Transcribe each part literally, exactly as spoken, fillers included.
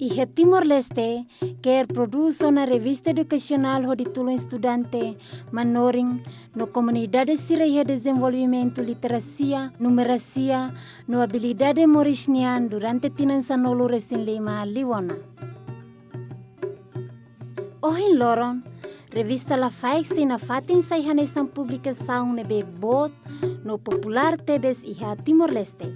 Iha Timor-Leste, CARE prodús ona revista edukasionál hodi tulun estudante, manorin, no komunidade sira iha dezenvolvimentu literasia, numerasia, no abilidade moris nian durante tinan sanulu-resin-lima liu ona. Ohin loron, revista Lafaek sei nafatin sai hanesan publikasaun ne'ebé boot no populár tebes iha Timor-Leste,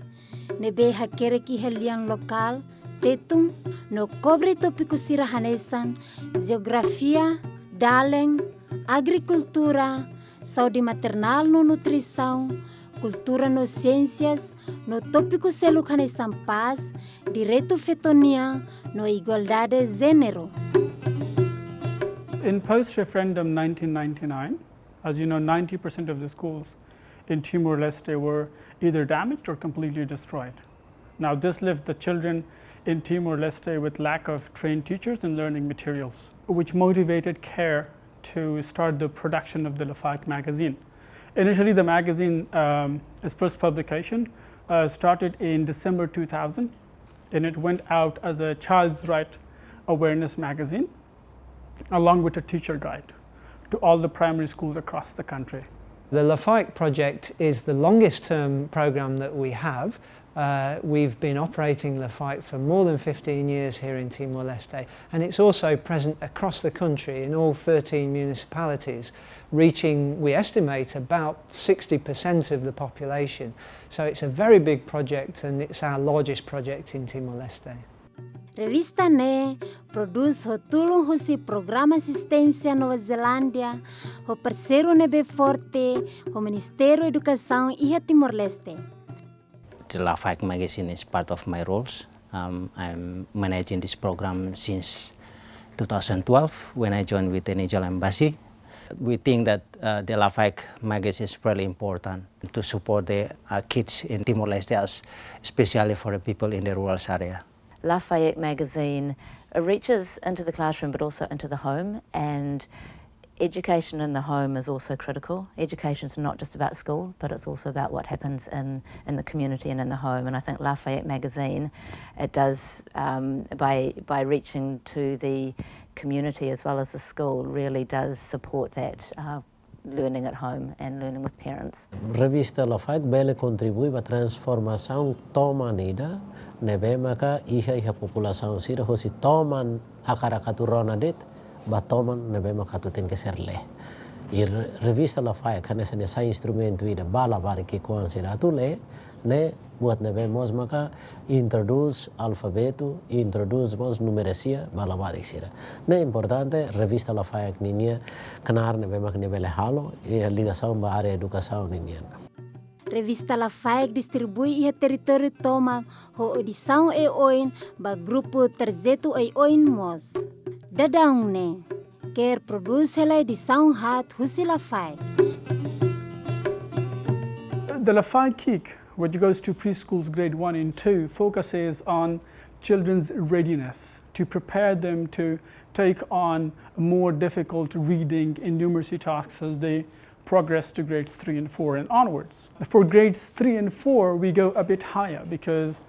ne'ebé hakerek iha lian lokál, tetun, no kobre tópiku sira hanesan jeografia, dalen, agrikultura, saúde maternál no nutrisaun, kultura no siénsias, no tópiku seluk hanesan pás, direitu feto nian, no igualdade jéneru. In post-referendum nineteen ninety-nine, as you know, ninety percent of the schools in Timor-Leste were either damaged or completely destroyed. Now, this left the children in Timor-Leste with lack of trained teachers and learning materials, which motivated CARE to start the production of the Lafaek magazine. Initially, the magazine, um, its first publication, uh, started in December two thousand, and it went out as a child's right awareness magazine, along with a teacher guide to all the primary schools across the country. The Lafaek project is the longest term program that we have. Uh, we've been operating Lafaek for more than fifteen years here in Timor-Leste, and it's also present across the country in all thirteen municipalities, reaching, we estimate, about sixty percent of the population. So it's a very big project, and it's our largest project in Timor-Leste. Revista ne'e prodús ho tulun husi Programa Asisténsia Nova Zelándia, ho parseiru ne'ebé forte ho Ministériu Edukasaun iha Timor-Leste. The Lafaek magazine is part of my roles. Um, I'm managing this program since two thousand twelve when I joined with the Nigel Embassy. We think that, uh, the Lafaek magazine is really important to support the, uh, kids in Timor-Leste, as-, especially for the people in the rural area. Lafaek magazine, it reaches into the classroom but also into the home, and education in the home is also critical. Education is not just about school, but it's also about what happens in, in the community and in the home. And I think Lafaek magazine, it does, um, by, by reaching to the community as well as the school, really does support that, uh, learning at home and learning with parents. Revista Lafaek bele kontribui ba transformasaun toman ida ne'ebé maka iha, iha populasaun sira hosi toman hakarak atu rona de'it ba toman ne'ebé maka atu tenke ser lee. I re-, revista Lafaek hanesan ne'e sai instrumentu ida ba labarik ki'ikoan sira atu lee, ne'e buat ne'ebé mós maka introdús alfabetu, introdús mós numerasia ba labarik sira. Ne'e importante revista Lafaek ninia knaar ne'ebé maka nia bele halo, i ligasaun ba área edukasaun ninian. Revista Lafaek distribui iha territóriu tomak ho edisaun oioin ba grupu tarjetu oioin mós. Daudaun ne'e, CARE prodús hela edisaun haat husi Lafaek. The Lafaek Kick, which goes to preschools grade one and two, focuses on children's readiness to prepare them to take on more difficult reading and numeracy tasks as they progress to grades three and four and onwards. For grades three and four, we go a bit higher because,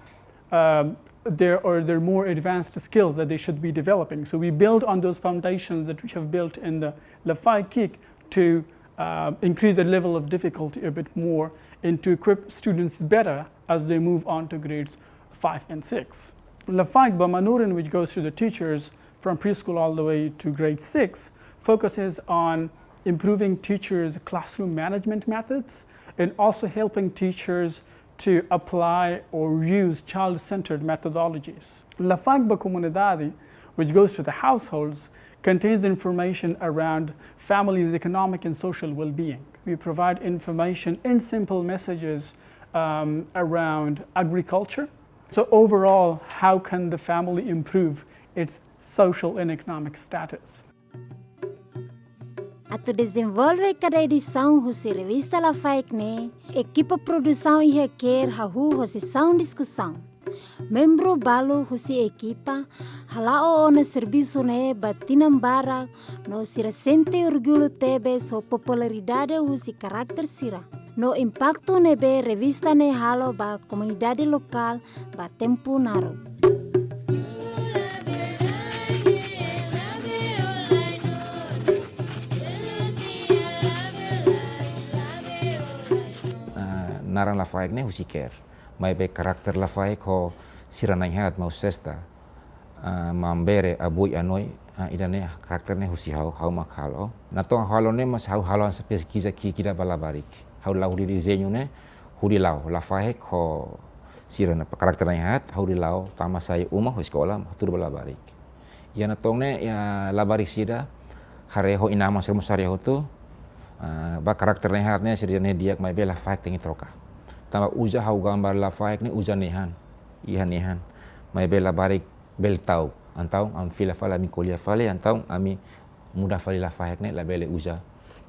um, there are, there are more advanced skills that they should be developing. So we build on those foundations that we have built in the Lafaek Kick to, uh, increase the level of difficulty a bit more and to equip students better as they move on to grades five and six. Lafaek ba Manorin, which goes to the teachers from preschool all the way to grade six, focuses on improving teachers' classroom management methods and also helping teachers to apply or use child-centered methodologies. Lafaek ba Komunidade, which goes to the households, contains information around families' economic and social well-being. We provide information in simple messages, um, around agriculture. So overall, how can the family improve its social and economic status? Atu dezenvolve kada edisaun husi revista Lafaek ne'e, ekipa produsaun iha CARE hahú ho sesaun diskusaun. Membru balu husi ekipa hala'o ona servisu ne'e ba tinan barak no sira sente orgullu tebes ho popularidade husi karakter sira no impaktu ne'ebé revista ne'e halo ba komunidade lokál ba tempu naruk. Naran Lafaek ne'e husi CARE. Maibé karakter Lafaek ho sira na'in-haat, maun Sesta, ah, maun Bere, Abui, Anoi, ah, ida-ne'e karakter ne'e husi ha'u, ha'u mak halo. Natoon ha'u halo ne'e mós ha'u halo hanesan peskiza ki'ik ida ba labarik. Ha'u la'o hodi dezeñu ne'e, hodi la'o Lafaek ho sira-nia karakter na'in-haat, ha'u hodi la'o tama sai uma ho eskola, hatudu ba labarik. Iha natoon ne'e, iha labarik sira haree ho inan-aman sira mós haree hotu, ah, ba karakter na'in-haat ne'e sira ne'e di'ak, maibé Lafaek tenke troka. Tanba uza ha'u gambar Lafaek ne'e uza nehan, iha nehan. Maibé labarik bele ta'uk. Entaun ami fila fali, ami ko'alia fali, entaun ami muda fali Lafaek ne'e labele uza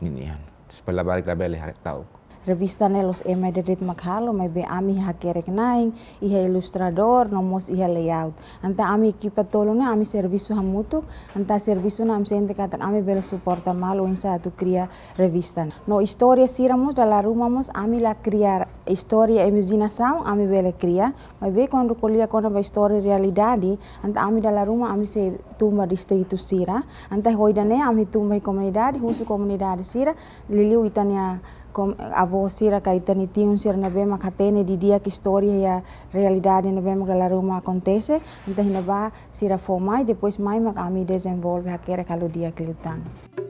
nia nehan. Supaya labarik labele haree ta'uk. Revista ne'e la'ós ema ida de'it mak halo, maibé ami hakerek-na'in, iha ilustradór, no mós iha layout. Entaun ami ekipa tolu ne'e, ami servisu hamutuk, entaun servisu ne'e ami sente katak ami bele suporta malu oinsá atu kria revista. No istória sira mós, dala ruma mós, ami la kria istória imajinasaun, ami bele kria, maibé kuandu ko'alia kona-ba istória realidade, entaun ami dala ruma ami sei tun ba distritu sira, entaun ho ida-ne'e ami tun ba iha komunidade, husu komunidade sira, liuliu ita-nia kom-, avó sira ka ita-nia tiun sira ne'ebé mak hatene didi'ak istória iha realidade ne'ebé mak dala ruma akontese, entaun iha ne'ebá sira fó mai, depois mai mak ami dezenvolve hakerek halo di'ak liután.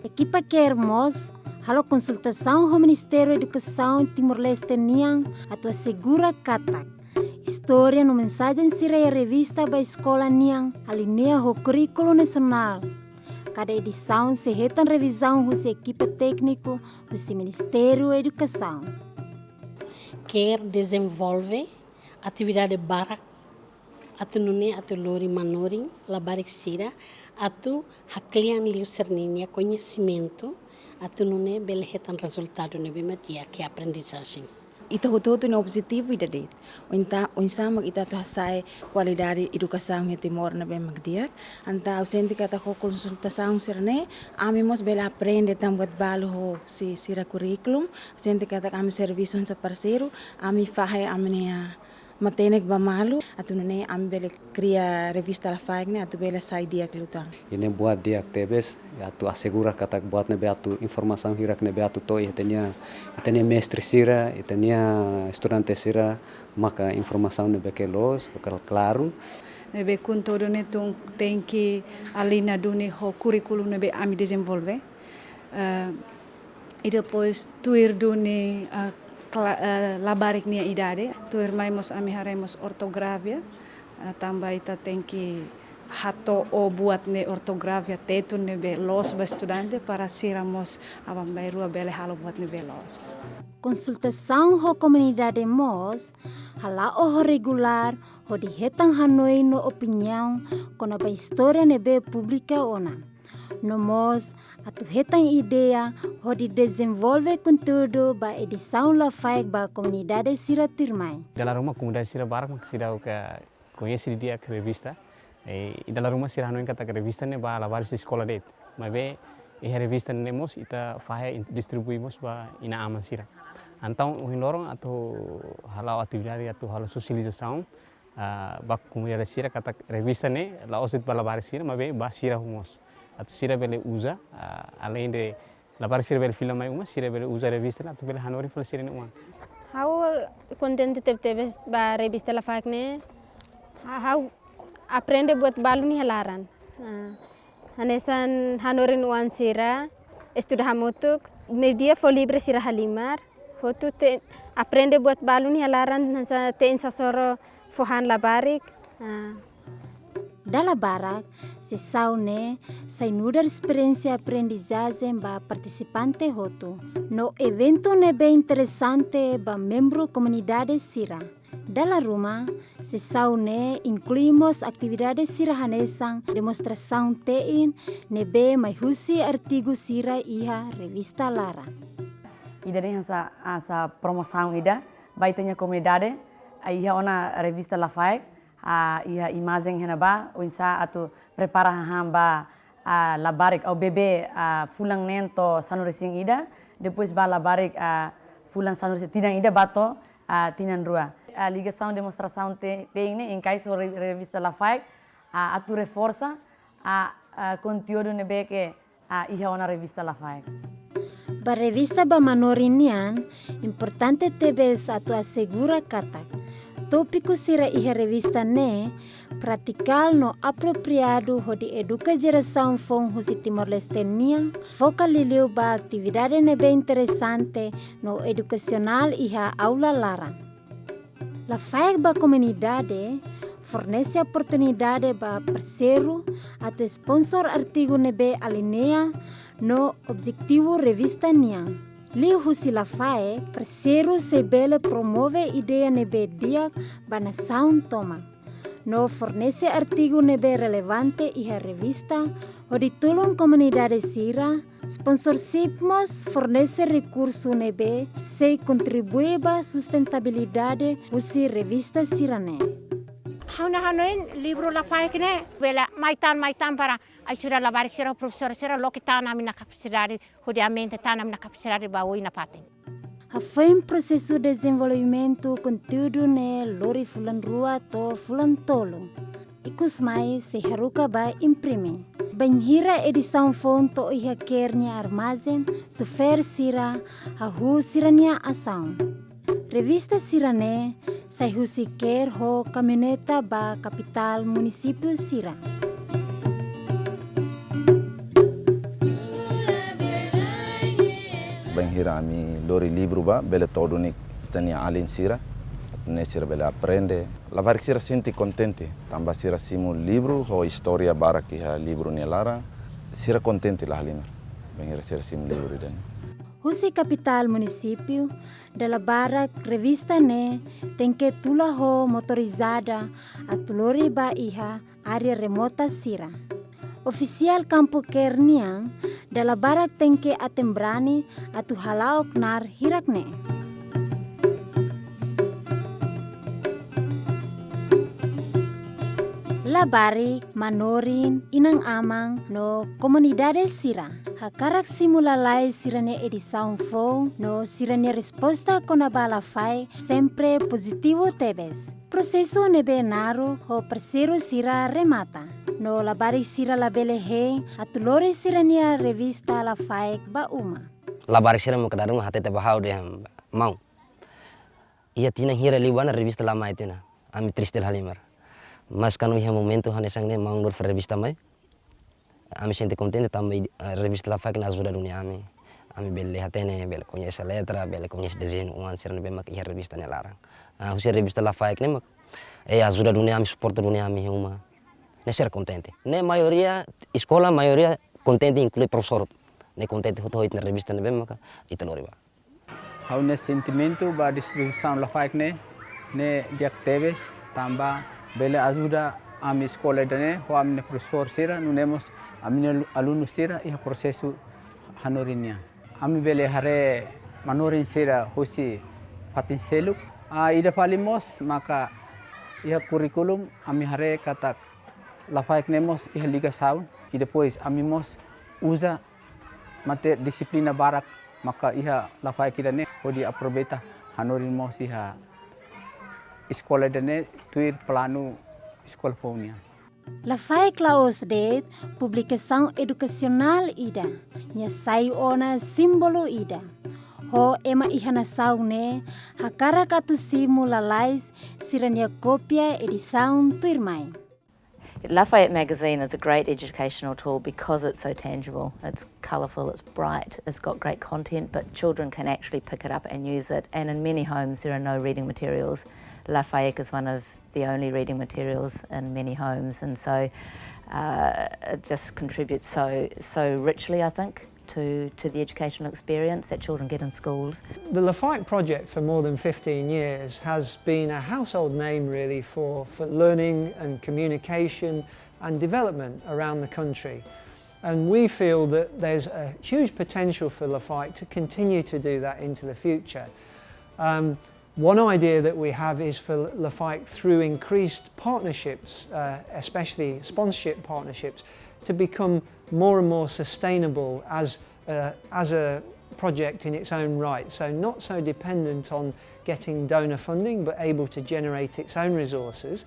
Ekipa CARE mós halo konsultasaun ho Ministériu Edukasaun Timor-Leste nian atu asegura katak istória no mensajen sira iha revista ba eskola nian aliña ho kurríkulu nasionál. Kada edisaun sei hetan revizaun husi ekipa tékniku husi Ministériu Edukasaun. CARE dezenvolve atividade barak atu nune'e atu lori manorin labarik sira atu haklean liu sira-nia koñesimentu atu nune'e bele hetan rezultadu ne'ebé mak di'ak iha aprendizajen. Ita hotu-hotu nia objetivu ida de'it. Ointa-, oinsá mak ita atu hasa'e kualidade edukasaun iha Timor ne'ebé mak di'ak. Entaun ha'u sente katak ho konsultasaun sira-ne'e, ami mós bele aprende tan buat balu husi sira kurríkulu. Ha'u sente katak ami servisu hanesan parseiru, ami fahe ami-nia matenek ba malu, atu nune'e ami bele kria revista Lafaek ne'e atu bele sai di'ak liután. Ida-ne'e buat di'ak tebes, atu asegura katak buat ne'ebé atu informasaun hirak ne'ebé atu to'o iha ita-nia, ita-nia mestre sira, ita-nia estudante sira, maka informasaun ne'ebé ke loos, maka klaru. Ne'ebé konteúdu ne'e tun tenke aliña duni ho kurríkulu ne'ebé ami dezenvolve. Eh, i depois tuir duni, eh, kla-, eh, labarik nia idade, tuirmai mós ami haree mós ortografia, eh, tanba ita tenke hato'o buat ne'e ortografia Tetun ne'ebé loos ba estudante para sira mós aban-bainrua bele halo buat ne'ebé loos. Konsultasaun ho komunidade mós hala'o ho regulár hodi hetan hanoin no opiniaun kona-ba istória ne'ebé publika ona. No mós atu hetan ideia hodi dezenvolve konteúdu ba edisaun Lafaek ba komunidade sira tuirmai. Dala ruma komunidade sira barak mak seidauk koñese didi'ak revista. Eh, i dala ruma sira hanoin katak revista ne'e ba labarik sira eskola de'it. Maibé iha revista ne'e mós ita fahe in-, distribui mós ba inan-aman sira. Entaun ohin loron atu hala'o atividade atu halo sosializasaun, ah, ba komunidade sira katak revista ne'e la'ós de'it ba labarik sira, maibé ba sira mós. Atu sira bele uza, ah, aleinde labarik sira bele fila mai uma, sira bele uza revista ne'e atu bele hanorin fali sira-nia oan. Ha'u kontente tebetebes ba revista Lafaek ne'e. Ha-, ha'u aprende buat balu nia laran. Ah, hanesan hanorin oan sira, estuda hamutuk, media fó livre sira halimar, hotu te-, aprende buat balu nia laran, hanesan te'in sasoro fó han labarik. Ah. Dala barak, sesaun ne'e sai nu'udar esperiénsia aprendizajen ba partisipante hotu, no eventu ne'ebé interesante ba membru komunidade sira. Dala ruma, sesaun ne'e inklui mós atividade sira hanesan demonstrasaun te'in ne'ebé mai husi artigu sira iha revista laran. Ida-ne'e hanesan, hanesan promosaun ida ba ita-nia komunidade, ah, iha ona revista Lafaek, ah, iha imajen iha ne'ebá, oinsá atu prepara hahán ba, ah, labarik ou bebé, ah, fulan neen to'o sanulu-resin-ida, depois ba labarik, ah, fulan sanulu-resin, tinan ida ba to'o, ah, tinan rua. Ah, ligasaun demonstrasaun te-, te'in ne'e enkaixa ho re-, revista Lafaek, ah, atu reforsa, ah, ah, konteúdu ne'ebé ke, ah, iha ona revista Lafaek. Ba revista ba manorin nian, importante tebes atu asegura katak tópiku sira iha revista ne'e pratikál no apropriadu hodi eduka jerasaun foun husi Timor-Leste nian, foka liuliu ba atividade ne'ebé interesante no edukasionál iha aula laran. Lafaek ba Komunidade fornese oportunidade ba parseiru atu sponsor artigu ne'ebé aliña no objetivu revista nian. Liuhusi Lafaek, parseiru sei bele promove ideia ne'ebé di'ak ba nasaun tomak, no fornese artigu ne'ebé relevante iha revista, hodi tulun komunidade sira. Sponsorship mós fornese rekursu ne'ebé sei kontribui ba sustentabilidade husi revista sira-ne'e. Ha'u-nia hanoin, livru Lafaek ne'e bele mai tan, mai tan para ajuda labarik sira, profesór sira, loke tan ami-nia kapasidade, hodi aumenta tan ami-nia kapasidade ba oin nafatin. Hafoin prosesu dezenvolvimentu konteúdu ne'e lori fulan rua to'o fulan tolu. Ikusmai sei haruka ba imprime. Bainhira edisaun foun to'o iha CARE nia armazén, xofér sira hahú sira-nia asaun. Revista sira-ne'e sai husi CARE ho kamioneta ba kapitál munisípiu sira. Bainhira ami lori livru bá, bele to'o duni ita-nia alin sira, atu nune'e sira bele aprende. Labarik sira sente kontente, tanba sira simu livru ho istória barak iha livru nia laran, sira kontente la halimar. Bainhira sira simu livru ida-ne'e. Husi kapitál munisípiu, dala barak revista ne'e tenke tula ho motorizada atu lori ba iha área remota sira. Ofisiál kampu CARE nian dala barak tenke aten brani atu hala'o knaar hirak ne'e. Labarik, manorin, inan-aman no komunidade sira hakarak simu lalais sira-nia edisaun foun no sira-nia resposta kona-ba Lafaek sempre pozitivu tebes. Prosesu ne'ebé naruk ho parseiru sira remata, no labarik sira labele hein atu lori sira-nia revista Lafaek ba uma. Labarik sira mak dadaun hatete ba ha'u dehan, maun, iha tinan hira liubá ona revista la mai tiha ona. Ami triste la halimar. Mas kuandu iha momentu hanesan ne'e maun lori fali revista mai, ami sente kontente tanba, eh, revista Lafaek ne'e ajuda duni ami. Ami bele hatene, bele koñese letra, bele koñese dezeñu oan sira ne'ebé mak iha revista nia laran. Ah, husi revista Lafaek ne'e mak, eh, ajuda duni ami, suporta duni ami iha uma. Ne'e sira kontente. Ne'e maioria, eskola maioria kontente, inklui profesór. Ne'e kontente hotu ho ita-nia revista ne'ebé maka ita lori bá. Ha'u-nia sentimentu ba distribuisaun Lafaek ne'e, ne'e di'ak tebes, tanba bele ajuda ami eskola ida-ne'e, ho ami-nia profesór sira, nune'e mós ami-nia alu-, alunu sira iha prosesu hanorin nian. Ami bele haree manorin sira husi fatin seluk. Ah, ida fali mós maka iha kurríkulu ami haree katak Lafaek ne'e mós iha ligasaun, i depois ami mós uza mate-, dixiplina barak maka iha Lafaek ida-ne'e hodi aproveita hanorin mós iha eskola ida-ne'e tuir planu eskola foun nian. Lafaek la'ós de'it publikasaun edukasionál ida, nia sai ona símbolu ida. Ho ema iha nasaun ne'e hakarak atu simu lalais sira-nia kópia edisaun tuirmai. Lafayette magazine is a great educational tool because it's so tangible. It's colourful, it's bright, it's got great content, but children can actually pick it up and use it. And in many homes, there are no reading materials. Lafayette is one of the only reading materials in many homes, and so, uh, it just contributes so, so richly, I think, to, to the educational experience that children get in schools. The Lafaek project for more than fifteen years has been a household name really for, for learning and communication and development around the country. And we feel that there's a huge potential for Lafaek to continue to do that into the future. Um, one idea that we have is for Lafaek, through increased partnerships, uh, especially sponsorship partnerships, to become more and more sustainable as, uh, as a project in its own right. So not so dependent on getting donor funding, but able to generate its own resources.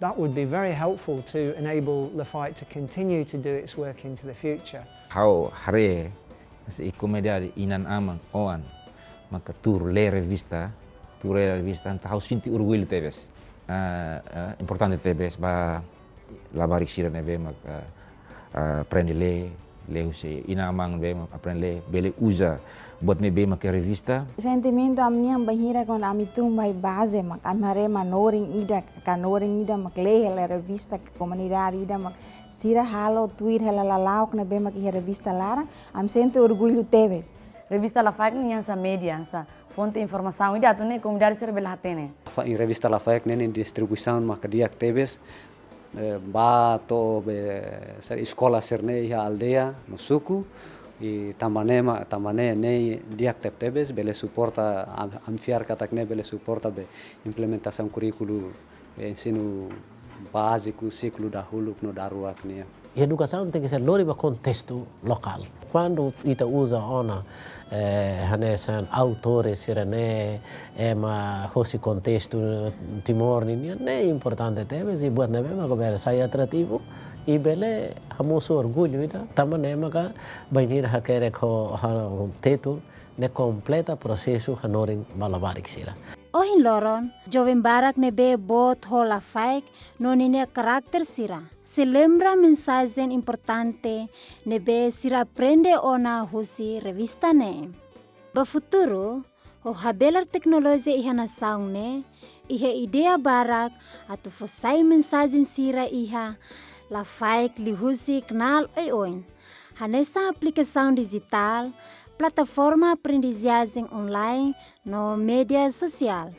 That would be very helpful to enable Lafaek to continue to do its work into the future. Ha'u haree Hanesan komunidade inan-aman, oan, maka tuur lee revista, tuur lee revista, entaun ha'u sente orgullu tebes. Ah, ah, importante tebes ba labarik sira ne'ebé mak, ah, ah, aprende lee, lee husi inan-aman ne'ebé mak aprende lee, bele uza buat ne'ebé mak iha revista. Sentimentu ami-nian bainhira kuandu ami tun ba iha baze mak ami haree manorin ida, kanorin ida mak lee hela revista, komunidade ida mak sira halo tuir hela lala'ok ne'ebé mak iha revista laran, ami sente orgullu tebes. Revista Lafaek nian hanesan média, hanesan fonte informasaun ida atu nune'e komunidade sira bele hatene. Fa-, revista Lafaek ne'e nia distribuisaun maka di'ak tebes, eh, ba to'o be, sira eskola sira-ne'e iha aldeia no suku, i tanba ne'e ma, tanba ne'e ne'e di'ak tebetebes, bele suporta, am-, ami fiar katak ne'e bele suporta be implementasaun kurríkulu, eh, ensinu báziku, siklu dahuluk no daruak nian. Edukasaun tenke ser lori ba kontestu lokál. Kuandu ita uza ona, eh, hanesan autores sira-ne'e, ema hosi kontestu Timor ninian, ne'e importante tebes, i buat ne'ebé mak bele sai atrativu, i bele hamosu orgullu ida, tanba ne'e maka bainhira hakerek ho, ha, Tetun, ne'e kompleta prosesu hanorin ba labarik sira. Ohin loron, joven barak ne'ebé boot ho Lafaek no ninia karakter sira sei lembra mensajen importante ne'ebé sira aprende ona husi revista ne'e. Ba futuru, ho habelar teknolojia iha nasaun ne'e, iha ideia barak atu fó sai mensajen sira iha Lafaek liuhusi kanál oioin, hanesan aplikasaun dijitál, plataforma aprendizajen online no média sosiál.